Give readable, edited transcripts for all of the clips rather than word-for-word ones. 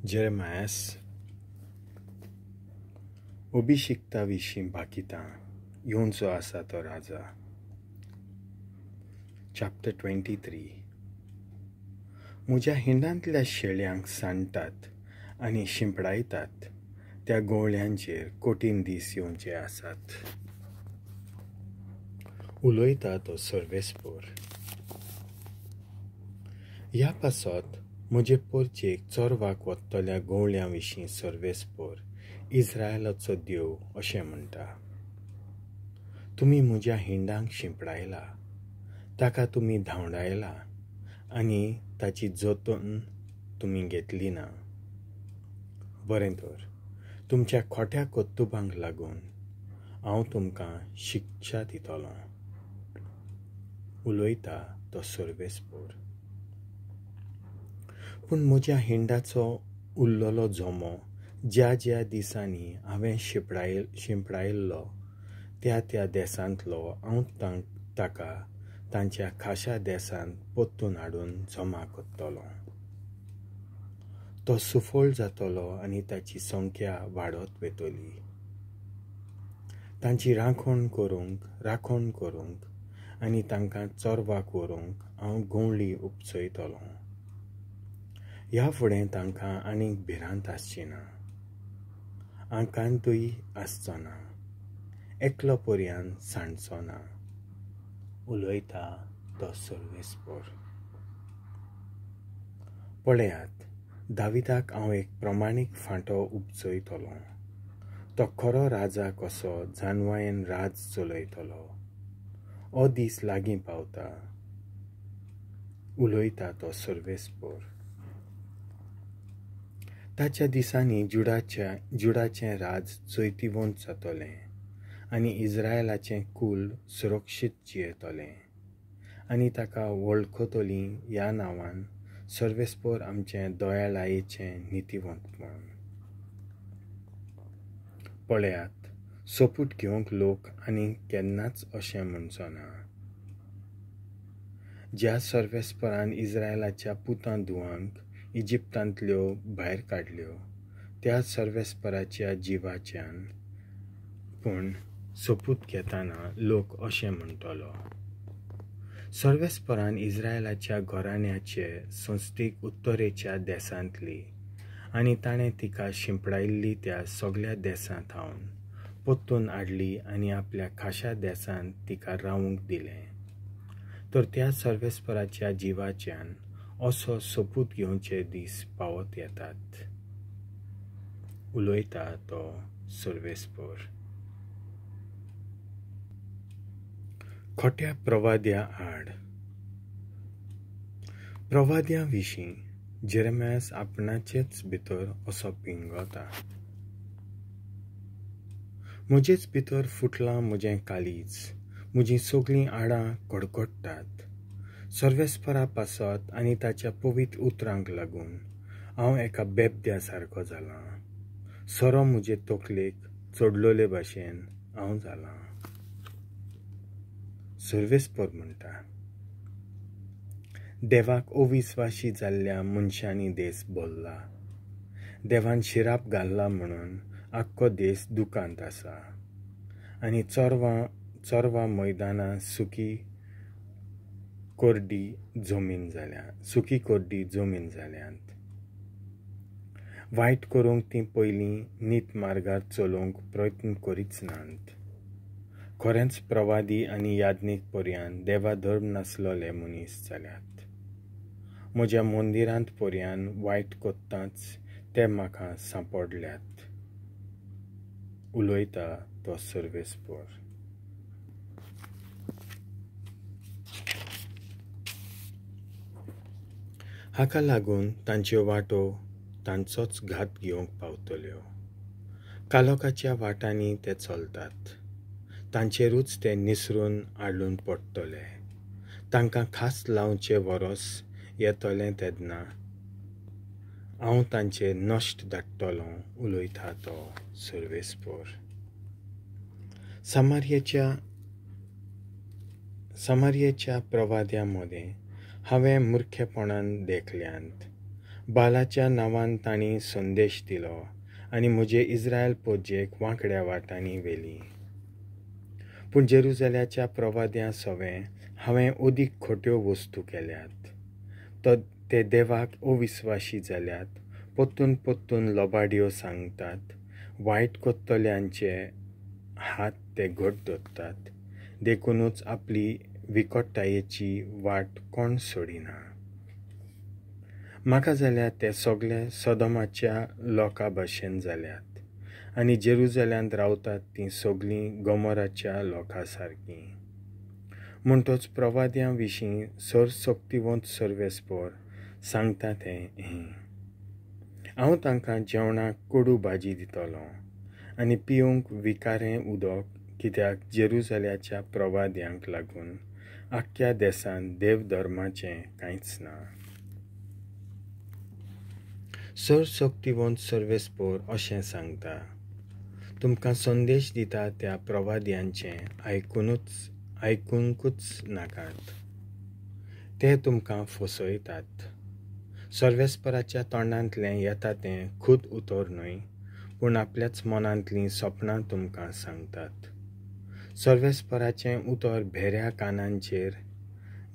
जेरेमायस अभिशिक्ता विशीं भाकितां येवचो आसा तो राजा. चॅप्टर 23. म्हज्या हिंडांतल्या शेळ्यांक सांडटात आनी शिंपडायतात त्या गोवळ्यांचेर कठीण दीस येवचे आसात. उलयता तो सर्वेस्पोर. ह्या पासत म्हजे पोरचेक चोरवाक वतल्या गोवळ्यां विशीं सर्वेस्पोर इस्रायलाचो देव अशें म्हणटा, तुमी म्हज्या हिंडांक शिंपडायला, ताका तुमी धांवडायला आनी ताची जतन तुमी घेतली ना. बरें तर तुमच्या खोट्या कर्तुबांक लागून हांव तुमकां शिक्षा दितलो. उलयता तो सर्वेस्पोर. पूण म्हज्या हिंडाचो उरलेलो जमो ज्या ज्या दिसांनी हांवें शिंपडायल्लो त्या त्या देसांतलो हांव ताका तांच्या खाशा देसांत परतून हाडून जमा करतलो. तो सुफळ जातलो आनी ताची संख्या वाडत वतली. तांची राखण करूंक आनी तांकां चोरवाक व्हरूंक हांव गोंवळी उपसयतलो. ह्या फुडें तांकां आनीक भिरांत आसची ना, आकांतूय आसचो ना, एकलो पर्यान सांडचो ना. उलयता तो सर्वेस्पोर. पळयात, दाविदाक हांव एक प्रमाणीक फांटो उपजयतलो. तो खरो राजा कसो जानवायेन राज चलयतलो. हो दीस लागीं पावता. उलयता तो सर्वेस्पोर. ताच्या दिसांनी जुडाचें राज जैतिवंत जातलें आनी इस्रायलाचें कूल सुरक्षीत जियेतलें आनी ताका वळखतलीं ह्या नांवान सर्वेस्पोर आमचें दयाळायेचें नितिवंतपण. पळयात, सोपूत घेवंक लोक आनी केन्नाच अशें म्हणचो ना, ज्या सर्वेस्पोरान इस्रायलाच्या पुतां धुवांक इजिप्तांतल्यो भायर काडल्यो त्या सर्वेस्पराच्या जिवाच्यान. पूण सोपूत घेतना लोक अशें म्हणटलो, सर्वेस्परान इस्रायलाच्या घराण्याचे संस्थेक उत्तरेच्या देसांतली आनी ताणें तिका शिंपडायल्ली त्या सगळ्या देसांत हावन परतून हाडली आनी आपल्या खाशा देसांत तिका रावूंक दिलें, तर त्या सर्वेस्पराच्या जिवाच्यान असो सोपूत घेवचे दीस पावत येतात. उलयता तो सर्वेस्पोर. खोट्या प्रवाद्या आड. प्रवाद्या विशीं जेरेमायस आपणाचेच भितर असो पिंगता, म्हजेच भितर फुटलां म्हजें काळीज, म्हजीं सगळीं आडां कडकडटात. सर्वेस्परा पासत आनी ताच्या पवित्र उतरांक लागून हांव एका बेबद्या सारको जालां. सोरो म्हजे तकलेक चडलोले भाशेन हांव जालां. सर्वेस्पोर म्हणटा, देवाक अविस्वाशी जाल्ल्या मनशांनी देस भरला. देवान शिराप घाल्ला म्हणून आख्खो देस दुकांत आसा आनी चोरवां मैदानां सुकी कोरडी जमीन जाल्यांत. वायट करूंक तीं पयलीं नीत मार्गार चलोवंक प्रयत्न करीच नात. खरेंच प्रवादी आनी याज्ञीक पर्यान देवा धर्म नासलोले मनीस जाल्यात. म्हज्या मंदिरांत पर्यान वायट करताच ते म्हाका सांपडल्यात. उलयता तो सर्वेस्पोर. हाका लागून तांच्यो वाटो तांचोच घात घेवंक पावतल्यो. कालोकाच्या वाटांनी ते चलतात, तांचेरूच ते निसरून आडून पडटले. तांकां खास लावचें वरोस येतलें तेन्ना हांव तांचेर नश्ट धाडटलो. उलयता तो सर्वेस्पोर. समारयेच्या प्रवाद्यां मदें हांवें मुर्खेपणान देखल्यांत. बालाच्या नांवान तांणी संदेश दिलो आनी म्हजे इस्रायल पोरजेक वांकड्या वाटांनी व्हेली. पूण जेरुजाल्याच्या प्रवाद्यां सवें हांवें अदीक खोट्यो वस्तू केल्यात. ते देवाक अविस्वाशी जाल्यात, परतून परतून लोबाड्यो सांगतात, वायट करतल्यांचे हात ते घट दवरतात, देखुनूच आपली विकटतायेची वाट कोण सोडिना. म्हाका जाल्यार ते सगळे सदमाच्या लोकां भशेन जाल्यात आनी जेरुजाल्यांत रावतात तीं सगळीं गोमोराच्या लोकां सारकीं. म्हणटच प्रवाद्यां विशीं सर्वशक्तिवंत सर्वेस्पर सांगता तें हें, हांव तांकां जेवणाक कोडू भाजी दितलो आनी पिवंक विकारें उदक, कित्याक जेरुजाल्याच्या प्रवाद्यांक लागून आख्ख्या देसांत देवधर्माचें कांयच ना. सर्वशक्तिवंत सर्वेस्पर अशें सांगता, तुमकां संदेश दिता त्या प्रवाद्यांचें आयकुंकूच नाकात, ते तुमकां फसयतात. सर्वेस्पराच्या तोंडांतलें येता तें खूद उतर न्हय, पूण आपल्याच मनांतलीं सपनां तुमकां सांगतात. सर्वेस्पराचें उतर भेऱ्या कानांचेर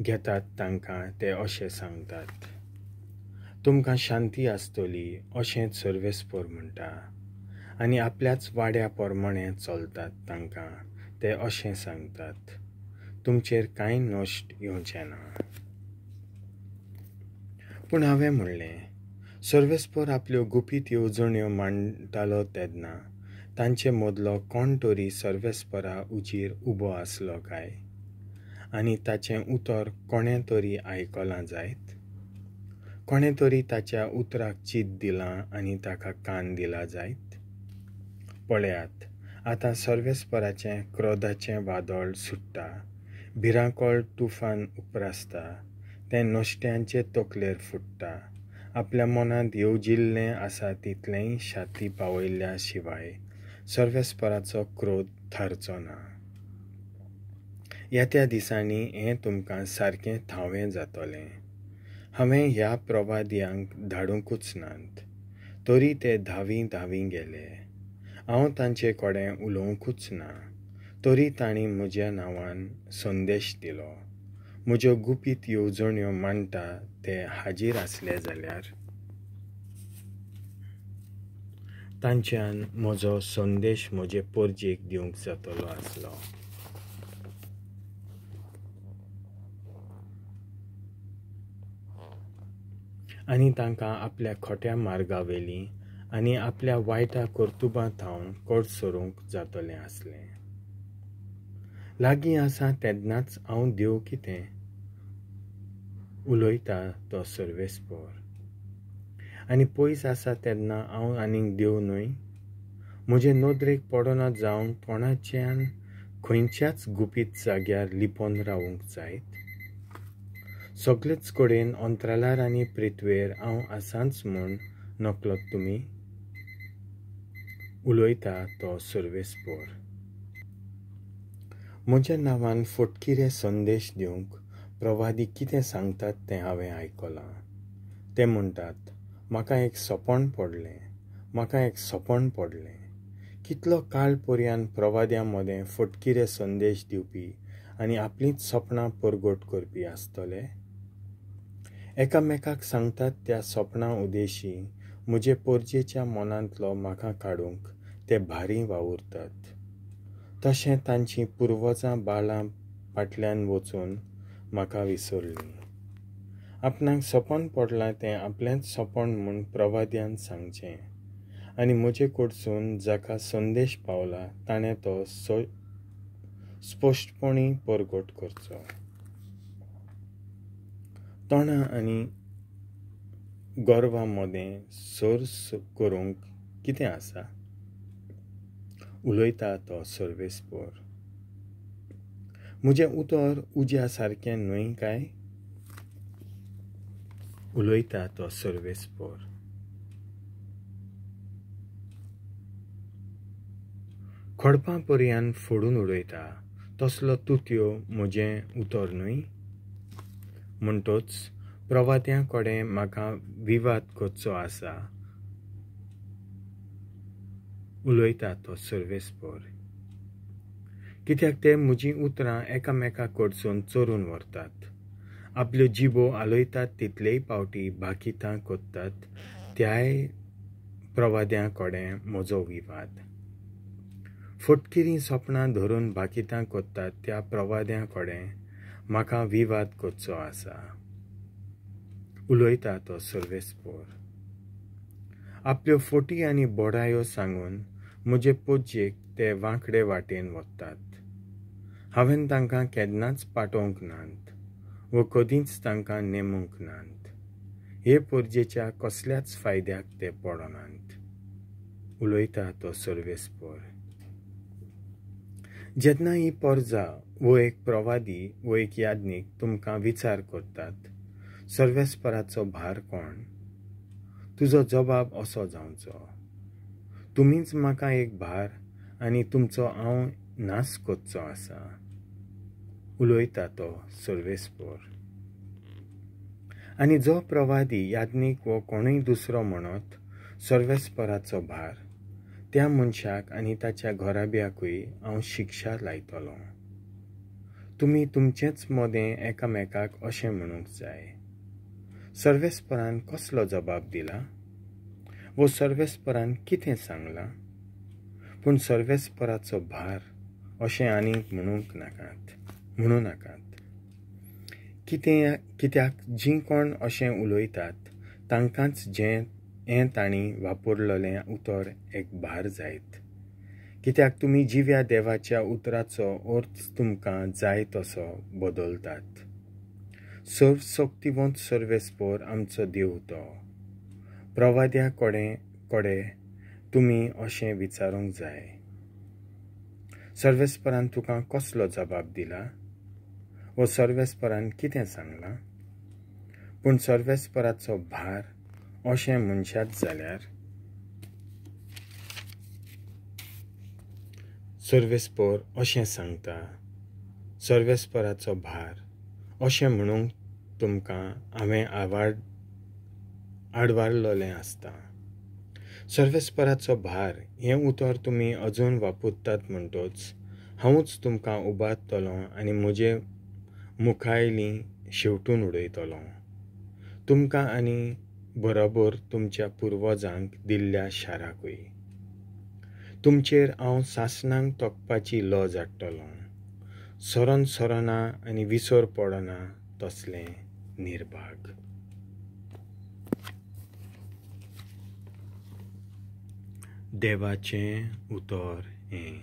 घेतात तांकां ते अशें सांगतात, तुमकां शांती आसतली अशें सर्वेस्पर म्हणटा, आनी आपल्याच वाड्या प्रमाणें चलतात तांकां ते अशें सांगतात, तुमचेर कांय नश्ट येवचें ना. पूण हांवें म्हणलें, सर्वेस्पर आपल्यो गुपीत येवजण्यो मांडटालो तेन्ना तांचे मदलो कोण तरी सर्वेस्परा उजीर उबो आसलो काय, आनी ताचें उतर कोणें तरी आयकलां जायत? कोणें तरी ताच्या उतराक चीत दिलां आनी ताका कान दिला जायत? पळयात, आतां सर्वेस्पराचें क्रोधाचें वादळ सुट्टा, भिरांकळ तुफान उप्रासता, तें नश्ट्यांचे तकलेर फुट्टा. आपल्या मनांत येवजिल्लें आसा तितलेंय शाती पावयल्ल्या शिवाय सर्वेस्पराचो क्रोध थारचो ना. येत्या दिसांनी हें तुमकां सारकें थावें जातलें. हांवें ह्या प्रवाद्यांक धाडुंकूच नात, तरी ते धावी धावी गेले. हांव तांचे कडेन उलोवंकूच ना, तरी तांणी म्हज्या नांवान संदेश दिलो. म्हज्यो गुपीत येवजण्यो मांडटा ते हाजीर आसले जाल्यार तांच्यान म्हजो संदेश म्हजे पोरजेक दिवंक जातलो आसलो. आनी तांकां आपल्या खोट्या मार्गावेली आनी आपल्या वायटा कर्तुबां थावन कडसरूंक जातलें आसलें. लागीं आसा तेन्नाच हांव देव कितें उलयता तो सर्वेस्पर, आनी पयस आसा तेन्ना हांव आनीक देव न्हय? म्हजे नदरेक पडना जावंक कोणाच्यान खंयच्याच गुपीत जाग्यार लिपोन रावूंक जायत? सगळेच कडेन अंतराळार आनी पृथ्वेर हांव आसाच म्हूण नकळत तुमी? उलयता तो सर्वेस्पर. म्हज्या नांवान फटकिरे संदेश दिवंक प्रवादी कितें सांगतात तें हांवें आयकलां. ते म्हणटात, म्हाका एक सपन पडलें, म्हाका एक सपन पडलें. कितलो काळ पर्यान प्रवाद्यां मदें फटकिरे संदेश दिवपी आनी आपलींच सपनां परगट करपी आसतले? एकामेकाक सांगतात त्या सपनां उदेशी म्हजे पोरजेच्या मनांतलो म्हाका काडूंक ते भारी वावुरतात. तशें तांचीं पुर्वजां बाळां फाटल्यान वचून म्हाका विसरलीं. आपणाक सपन पडलां तें आपलेंच सपन म्हूण प्रवाद्यान सांगचें, आनी म्हजे कडसून जाका संदेश पावला ताणें तो स्पश्टपणी परगट करचो. तोंडां आनी गोरवां मदें सोर्स करूंक कितें आसा? उलयता तो सर्वेस्पर. म्हजें उतर उज्या सारकें न्हय काय? उलयता तो सर्वेस्पर. खडपां पर्यान फोडून उडयता तसलो तुतयो म्हजें उतर न्हय? म्हणटच प्रवाद्यां कडेन म्हाका विवाद करचो आसा, उलयता तो सर्वेस्पर. कित्याक ते म्हजीं उतरां एकामेका कडसून चोरून व्हरतात, आपल्यो जिबो आलयतात तितलेय पावटी भाकितां करतात त्याय प्रवाद्यां कडेन म्हजो विवाद. फटकिरीं सपनां धरून भाकितां करतात त्या प्रवाद्यां कडेन म्हाका विवाद करचो आसा, उलयता तो सर्वेस्पर. आपल्यो फोटी आनी बोडायो सांगून म्हजे पोजयेक ते वांकडे वाटेन वतात. हांवें तांकां केन्नाच पाटोवंक नात वो कदींच तांकां नेमूंक नात. हे पोरजेच्या कसल्याच फायद्याक ते पडनात, उलयता तो सर्वेस्पर. जेन्ना ही पोरजा वो एक प्रवादी वो एक याज्ञीक तुमकां विचार करतात, सर्वेस्पराचो भार कोण? तुजो जबाब असो जावचो, तुमीच म्हाका एक भार आनी तुमचो हांव नाश करचो आसा, उलयता तो सर्वेस्पर. आनी जो प्रवादी याज्ञीक वो कोणूय दुसरो म्हणत सर्वेस्पराचो भार, त्या मनशाक आनी ताच्या घराब्याकूय हांव शिक्षा लायतलो. तुमी तुमचेच मदें एकामेकाक अशें म्हणूंक जाय, सर्वेस्परान कसलो जबाब दिला वो सर्वेस्परान कितें सांगलां? पूण सर्वेस्पराचो भार अशें आनीक म्हणूंक नाकात, म्हणूं नाकात. कित्याक जीं कोण अशें उलयतात तांकांच जें हें तांणी वापरलेलें उतर एक भार जायत. कित्याक तुमी जिव्या देवाच्या उतराचो अर्थ तुमकां जाय तसो बदलतात. सर्वशक्तिवंत सर्वेस्पर आमचो देव तो. प्रवाद्या कडे तुमी अशें विचारूंक जाय, सर्वेस्परान तुका कसलो जबाब दिला वो सर्वेस्परान कितें सांगलां? पूण सर्वेस्पराचो भार अशें मनशात जाल्यार सर्वेस्पर अशें सांगता, सर्वेस्पराचो भार अशें म्हणूंक तुमकां हांवें आडवारलेलें आसता. सर्वेस्पराचो भार हें उतर तुमी अजून वापरतात म्हणटच हांवूच तुमकां उबारतलो आनी म्हजे मुखायली शेवटून उडयतलो. तुमकां आनी बरोबर तुमच्या पुर्वजांक दिल्ल्या शाराकूय. तुमचेर हांव सासणांक तोखपाची लज हाडटलो, सरोन सरना आनी विसर पडना तसलें निर्भाग. देवाचें उतर हें.